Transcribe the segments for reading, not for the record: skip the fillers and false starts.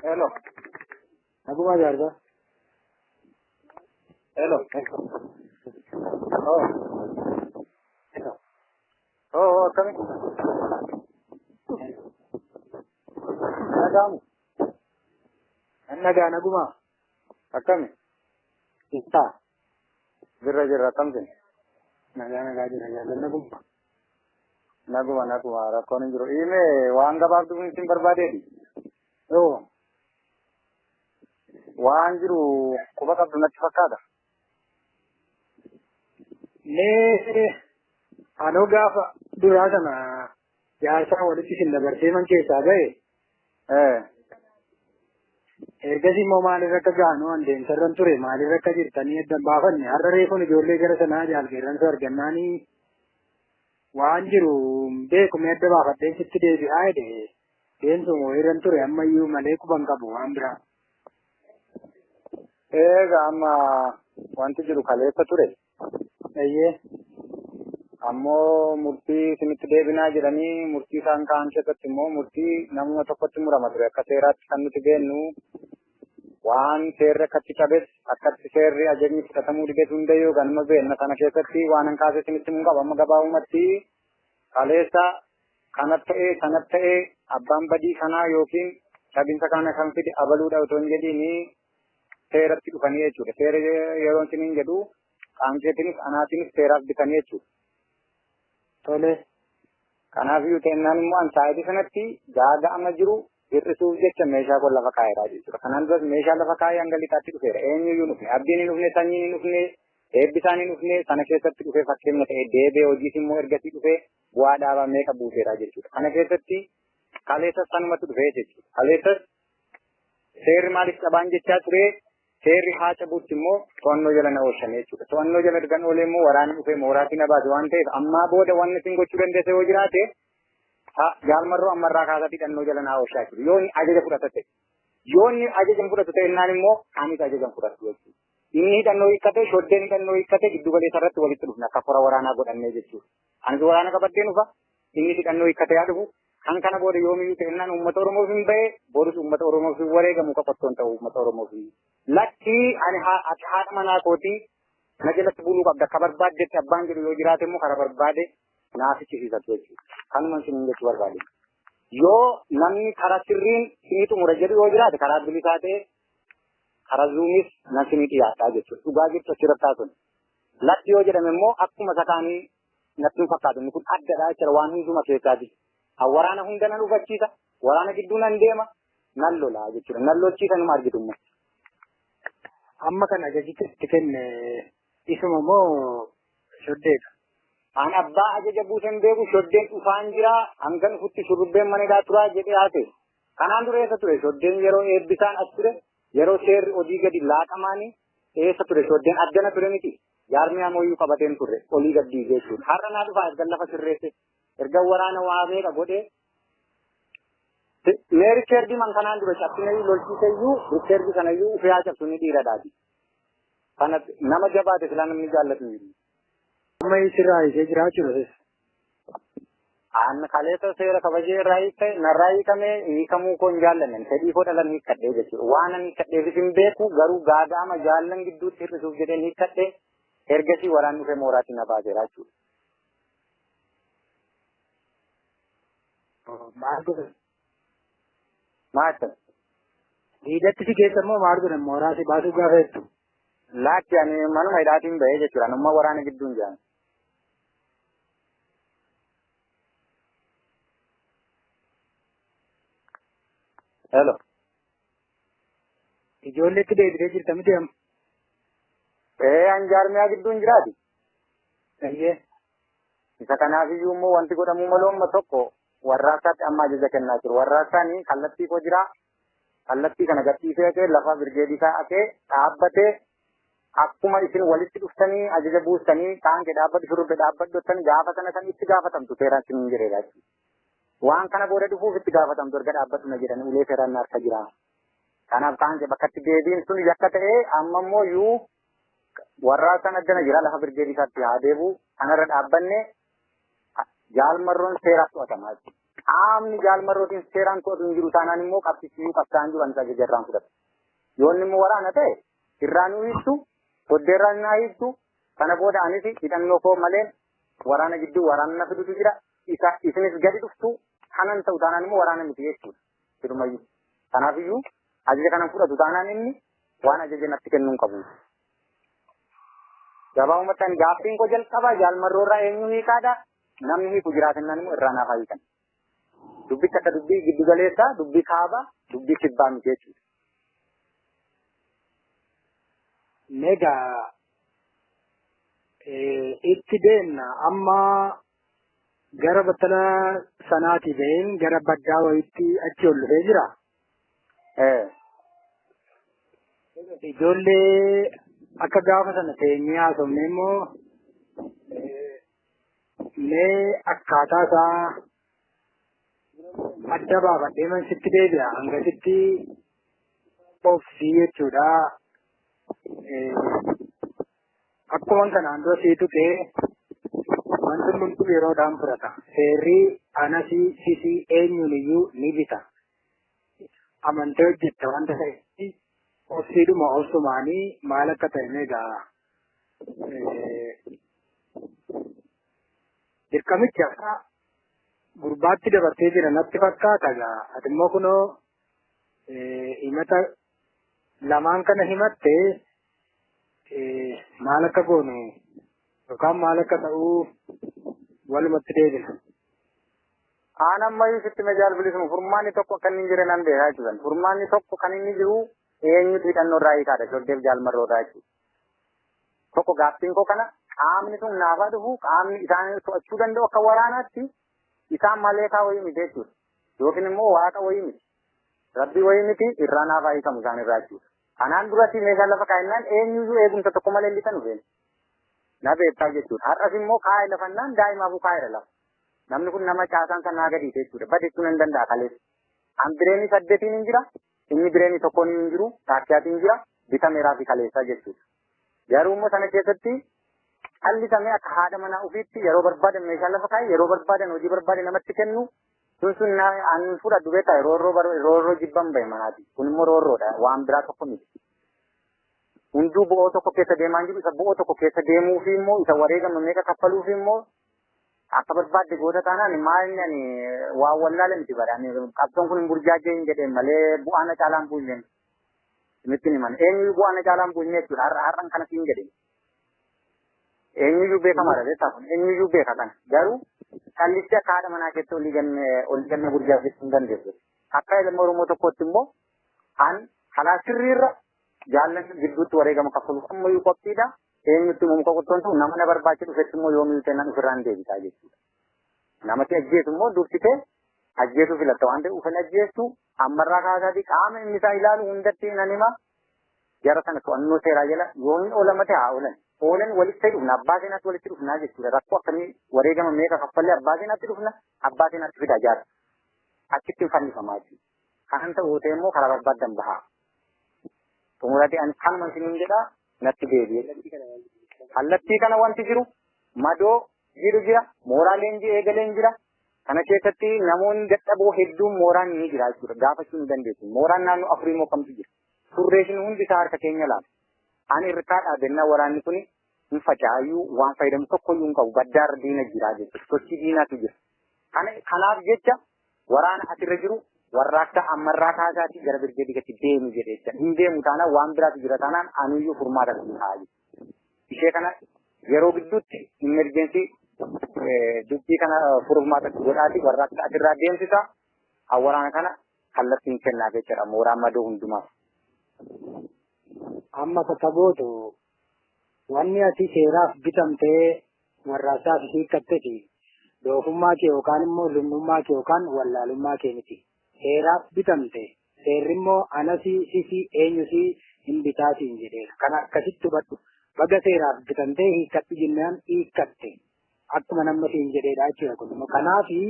Hello. Nagumaa jaarsaa. Hello. Oh. Oh, oh, akkami? Nagaamu. Nagaa nagumaa. Akkami? Ibsaa. Jirra jirra akkamtin? Nagaa nagaa jira jaarsa nagumaa. Naguma naguma rakkoon hin jiru. Ime waan gabaabduu isin barbaadeeti. Oo. Waan jiru quba qabdu natti fakkaata. Mee anoo gaafa duraa sana jaarsaa walitti isin dabarsee man keessaa ba'e ergasii immoo maalirra akka gaanu an deemsarran ture maalirra akka jirtanii addan baafanne har'a reefuun ijoollee gara sanaa jaalgeerransu argannaanii waan jiru beeku mee adda baafadheen sitti deebi'aa jedhe deemsuma wayiirran ture ammayyuu malee quban qabu waan biraa. Egaa amma wanti jiru kaleessa ture. Eeyyee. Ammoo murtii isinitti deebinaa jedhanii murtii isaan ka'an keessatti immoo murtii namuma tokkotti murama ture. Akka seeraatti kan nuti beennu waan seerri akkatti cabes akkatti seerri ajajni fudhatamuu dides hundayyuu ganuma beenna sana keessatti waan an kaase isinitti mun qaba. Amma gabaabumatti kaleessa kana ta'ee sana ta'ee abbaan badii kanaa yookiin cabinsa kana kan fide abaluudha otoo hin jedhiini seeratti dhufanii jechuudha. Seera yeroo isiniin jedhu qaanqeetinis anaatinis seeraaf bitanii jechuudha. Tole. Kanaafiyyuu ta'ennaan immoo an sa'aatii sanatti gaaga'ama jiru hir'isuuf jecha meeshaa kun lafa kaa'eera jechuudha. Kanaan duras meeshaa lafa kaa'ee hanga lixaatti dhufeera. Eenyuyyuu hin dhufne. Abdiin hin dhufne, sanyiin hin dhufne, eebbisaan hin dhufne sana keessatti dhufee fakkeenya ta'e deebi'ee hojiis immoo ergasii dhufee bu'aa dhaabaa meeqa buuseera jechuudha. Kana keessatti kaleessas sanumatti dhufee jechuudha. Kaleessas seerri maaliif cabaan jechaa ture seerri haa cabuutti immoo to'annoo jala na oolchan jechuudha. To'annoo jala ergan oolee immoo waraanni dhufee mooraatii na baase waan ta'eef ammaa booda wanni isin gochuu dandeesse yoo jiraate jaalmarroo ammarraa kaasaa hidhannoo jala na oolchaa jiru. Yoo inni ajaja fudhata ta'e. Yoo inni ajaja hin fudhatu ta'e innaan immoo anis ajaja hin fudhatu jechuudha. Inni hidhannoo hiikkate, shoddeen hidhannoo hiikkate giddu galeessa irratti walitti dhufna akka kora waraanaa godhannee jechuudha. Anis waraana qabadheen dhufa, inni hidhannoo hiikkate yaa dhufu. Kan kana booda yoomiyyuu ta'ennaan uummata Oromoof hin ba'e, borus uummata Oromoof hin wareegamu qaqottoon ta'u uummata Oromoof. Lakkii ani ati haadha manaa kootii na jalatti buluu qabda akka barbaaddetti abbaan jedhu yoo jiraate immoo karaa barbaade naaf ichisiisatu jechuudha. Kanuma isiniin jechuu barbaade. Yoo namni karaa sirriin sinii xumura jedhu yoo jiraate karaa bilisaa ta'e karaa zuumis nan sinii dhiyaadhaa jechuudha. Dhugaa jirtu achirratti haasofne. Lakki yoo jedhame immoo akkuma isa kaanii natti hin fakkaatu. Inni kun addadha jechuudha waan hunduma keessaati. Waraana hunda nan hubachiisa. Waraana gidduu nan deema. Nan lola jechuudha. Nan lolchiisa numa argitu immoo. Amma kan ajajichi itti kenne isuma moo shoddeedha? An abbaa ajaja buusen beeku shoddeen dhufaan jira hanga dhufutti shurrubbeen mana hidhaa turaa jedhee haase. Kanaan dura eessa ture shoddeen yeroo eebbisaan as ture yeroo seerri olii gadi laaqamaanii eessa ture shoddeen addana ture miti. Jaarmiyaa mooyyuu qabateen turre olii gad diigee jechuudha. Har'a naa dhufaa erga lafa sirreesse erga waraana waa meeqa godhee mee rikeerdii man kanaan dura cabsineyyuu lolchiiseyyuu rikeerdii sanayyuu ufee haa cabsu ni dhiiradhaati. Kana nama jabaate silaa namni jaallatu hin jiru. Amma sirraa hiikee jira jechuudha. An kaleessa seera kabajee irraa hiike narraa hiikamee hiikamuu koo hin jaallanne fedhii koo dhalan hiikkadhee jechuudha. Waan ani hiikkadheefis hin beeku garuu gaaga'ama jaallan gidduutti hir'isuuf jedheen hiikkadhee ergasii waraanni dhufee mooraatii na baaseera jechuudha. Maal godhan? Maal jettan? Diidatti si keessa immoo maal godhan mooraa si baasuu gaafa jettu? Lakki ani manuma hidhaatiin bahee jechuudha. Anummaa waraana gidduu hin jiran. Hello. Ijoolleetti deebitee jirta miti amma? Ee an jaarmiyaa gidduu hin jiraati. Eeyyee. Isa kanaafiyyuu immoo wanti godhamuu malu amma tokko warraaqsaatti amma ajaja kennaa jiru. Warraaqsaan kallattii koo jira. Kallattii kana gadhiisee haqee lafa birgeedii isaa haqee dhaabbatee akkuma isin walitti dhuftanii ajaja buustanii qaanqee dhaabbadhu shurrubbee dhaabbadhu jettanii gaafa sana kan itti gaafatamtu seeraan isiniin jedheera jechuudha. Waan kana booda dhufuuf itti gaafatamtu erga dhaabbadhu na jedhanii ulee seeraan na harka jira. Kanaaf qaanqee bakka itti deebiin sun yakka ta'ee amma immoo yuu warraaqsaan addana jira lafa birgeedii isaatti haa deebi'u kanarra dhaabbanne jaalmarroon seeraaf to'atama jechuudha. Qaamni jaalmarrootiin seeraan to'atu hin jiru taanaan immoo qabsiisuu qabsaa'an jiru ansa ajajarraan fudhatu. Yoo inni immoo waraana ta'e irraa nu hiiktu, foddeerraa nu hiiktu, kana booda anis hidhannoo koo malee waraana gidduu waraana na fidutu jira. Isa isinis gadi dhuftu kanan ta'u taanaan immoo waraana miti jechuudha. Sirumayyuu. Kanaafiyyuu ajaja kanan fudhatu taanaan inni waan ajaja natti kennuu hin qabu. Gabaabumatti ani gaaffiin koo jalqaba jaalmarroorraa eenyu hiikaadha. Namni hiiku jiraatennaan immoo irraa naaf hiikan. Dubbichi akka dubbii giddu galeessaa, dubbii kaabaa, dubbii kibbaa miti jechuudha. Meegaa itti deemna amma gara battala sanaatii ba'een gara baddaa wayiitti achi ol dhufee jira. Ijoollee akka gaafa sana teenyee haasofne immoo mee akkaataa isaa adda baafadhee man sitti deebi'a hangasitti obsii jechuudha. Akkuma kanaan dura sii tuqee wanti hundumtuu yeroodhaan fudhata. Seerri anasii sisii eenyuun iyyuu ni bita. Amantee hojjetta wanta ta'eef obsiidhuma obsumaanii maal akka ta'e meegaa dirqamicha gurbaatti dabartee jira natti fakkaata gaa. Ati immoo kunoo himata lamaan kana himatte maal akka goonu yookaan maal akka ta'uu walumatti deebina. Aan ammayyuu sitti mejaal bilisuma furmaanni tokko akka inni hin jirre nan beekaa jechuudha. Furmaanni tokko kan inni jiru eenyutu hidhannoo irraa hiikaadha. Shordeef jaalmarroodhaa jechuudha. Tokko gaaffiin koo kana qaamni sun naafaa dhufu qaamni isaan to'achuu danda'u akka waraanaatti isaan maleekaa wayii miti jechuudha. Yookiin immoo waaqa wayii miti. Rabbii wayii miti irraa naafaa hiikamu isaan irraa jechuudha. Kanaan duratti meeshaa lafa kaa'ennaan eenyuyyuu eegumsa tokko malee lixa nu feene. Na beektaa jechuudha. Har'as immoo kaa'e lafannaan daa'imaafuu kaa'eera lafa. Namni kun nama caasaan sanaa gadi jechuudha. Badechuun hin danda'a kaleessa. An bireenii saddeetiin hin jira. Inni bireenii tokkoon hin jiru. Taakkiyaatiin jira. Bitameeraa fi kaleessaa jechuudha. Garuu immoo sana keessatti callisamee akka haadha manaa ofiitti yeroo barbaadan meeshaa lafa kaa'e yeroo barbaadan hojii barbaadan namatti kennu sun sun an fudhadhu beektaa roorroo jibban bahe manaati. Kun immoo roorroodha. Waan biraa tokko miti. Hunduu bo'oo tokko keessa deemaa jiru isa bo'oo tokko keessa deemuu fi immoo isa wareegama meeqa kaffaluu fi immoo akka barbaadde goota taanaan maal inni ani waan wallaale miti bara. Qabsoon kun hin burjaajee hin jedheen malee bu'aa na caalaan buusneen. Nimitti himan. Eenyuyyuu bu'aa na caalaan buusnee jechuudha. Har'an kana siin jedheen. Eenyuyyuu beekamaadha beektaa kun. Eenyuyyuu beeka kana. Garuu callisti akka haadha manaa keetti olii ganne burjaajessuu hin dandeessu. Akka ilma Oromoo tokkootti immoo an karaa sirriirra jaallan gidduutti wareegama kaffaluuf ammayyuu qophiidha. Eenyutti immoo muka qottoon ta'u nama na barbaachisu dhufetti immoo yoomiyyuu ta'e nan ofirraa hin deebisaa jechuudha. Namatti ajjeesu immoo dursitee ajjeesuu filatta waan ta'eef ufan ajjeestu ammarraa kaasaatii qaama inni isaa ilaalu hundatti nan hima. Jara sana to'annoo seeraa jala yoo hin oolamate haa oolan. Oolan walitti dhufna abbaa seenaatti walitti dhufnaa jechuudha. Rakkoo akkamii wareegama meeqa kaffallee abbaa seenaatti dhufna abbaa seenaatti fida jaara. Achitti hin fannifamaa jechuudha. Kanan ta'u ta'e immoo karaa barbaaddan bahaa. Xumurate ani kanuma isiniin jedhaa natti deebi'e. Kallattii kana wanti jiru madoo jiru jira mooraa leenjii eegaleen jira. Kana keessatti namoonni dadhaboo hedduun mooraan ni jira jechuudha. Gaafachuu ni dandeessu. Mooraan naannoo afurii moo kamtu jira. Surreeshin hundi isaa harka keenya laata. Ani irkaa dhaabennaa waraanni kuni hin facaayyuu waan fayyadamu tokkoyyuu hin qabu. Baddaarra diina jira jechuudha. Sochii diinaatu jira. Kanaaf jecha waraana asirra jiru warraaqsa ammarraa kaasaatii gara birgeedii gadi deemu jedhee jecha. Hin deemu taanaan waan biraatu jira taanaan anuyyuu furmaata kan ta'a jechuudha. Ishee kana yeroo gidduutti emerjensii dubbii kana furmaata godhaati warraaqsa asirraa deemsisa. Waraana kana kallattiin kennaa jechuudha mooraa madoo hundumaaf. Amma takka gootu wanni ati seeraaf bitamtee warraaqsaaf hiikkatteti doofummaa kee yookaan immoo lunnummaa kee yookaan wallaalummaa kee miti. Seeraaf bitamte seerri immoo anasii sisii eenyusii hin bitaasiin jedheera. Kana akkasitti hubadhu. Baga seeraaf bitamtee hiikkadhu jennaan hiikkatte. Akkuma namni siin jedheedha jechuudha kun immoo. Kanaafi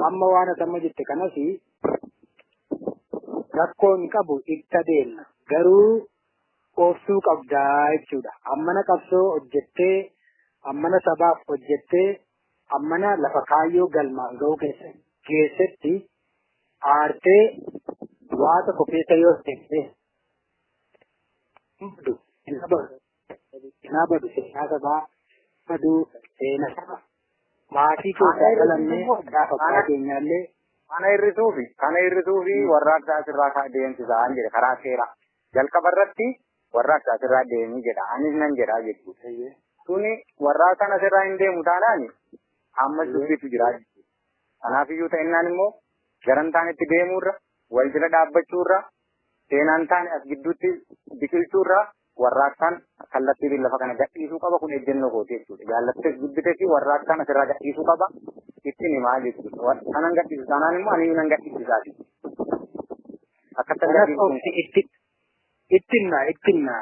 amma waan ati amma jette kanasi rakkoo hin qabu itti adeemna. Garuu obsuu qabdaa jechuudha. Ammana qabsoo hojjettee, ammana sabaaf hojjettee, ammana lafa kaayyoo galmaan ga'uu keessatti Keessatti aartee waa tokko keessa yoo seente seenaa badu, seenaa sabaa badu, seenaa maatii keessaa dhalannee gaafa abbaa keenyaallee. Kana hir'isuufi warraaqsa asirraa deemsisaa jedhe karaa seeraa. Jalqaba irratti warraaqsa asirraa deemii jedha. Anis nan jedha jechuudha. Tuni warraaqsaan asirraa hin deemu taanaan ammas dubbitu jira jechuudha. Kanaafiyyuu ta'innaan immoo garan taanetti deemuurra, wal jala dhaabbachuurra, seenaan taane as gidduutti biqilchuurra warraaqsaan kallattiin lafa kana gadhiisuu qaba, kun ejjennoo kooti jechuudha. Jaallattes jibbites warraaqsaan asirraa gadhiisuu qaba, ittiin himaa jechuudha. Kanan gadhiisu taanaan immoo ani nan gadhiisisaati. Akkatti Kanas obsi, itti ittinna ittinna.